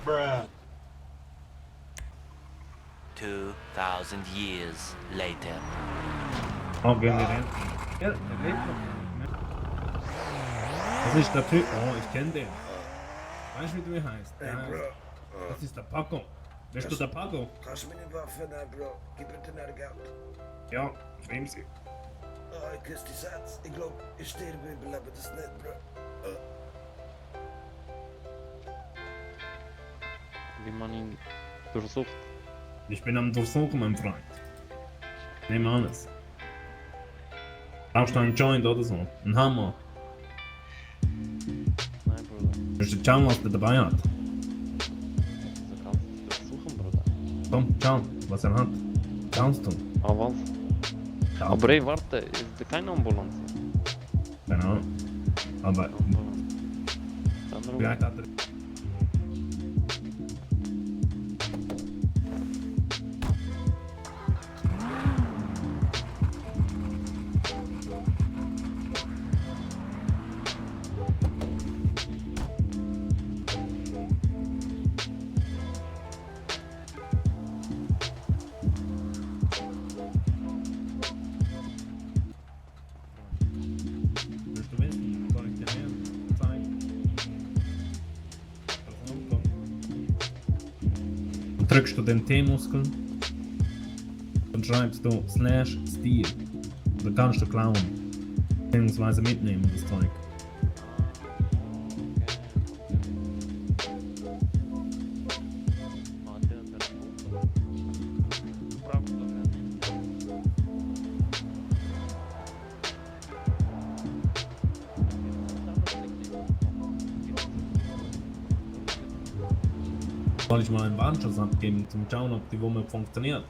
Bruh. 2000 years later. Oh, gehen wir rein. Ja, der lebt noch. Das ist der Typ. Oh, ich kenne den. Weißt du, wie du heißt? Hey, Bro. Das ist der Paco. Bist du der Paco? Kannst du meine Waffe nehmen, Bro? Gib bitte nach Geld. Ja, wem sie? Oh, ich küsse die Satz. Ich glaub, ich sterbe, überlebe das nicht, Bro. Wie man ihn durchsucht. Ich bin am Durchsuchen, mein Freund. Nimm alles. Brauchst du einen Joint oder so? Ein Hammer? Nein, Bruder. Willst du schauen, was der dabei hat? Wieso kannst du dich durchsuchen, Bruder? Komm, schau, was er hat. Schaust du? Ah, was? Schau. Aber ey, warte, ist da keine Ambulanz? Genau. Aber Ambulanz. Dann vielleicht hat er... Willst du wissen? Soll ich dir mehr zeigen? Dann drückst du den T-Muskel. Dann schreibst du /Stil. Dann kannst du klauen. Beziehungsweise mitnehmen, das Zeug. Soll ich mal einen Warnschuss abgeben, zum schauen, ob die Wumme funktioniert?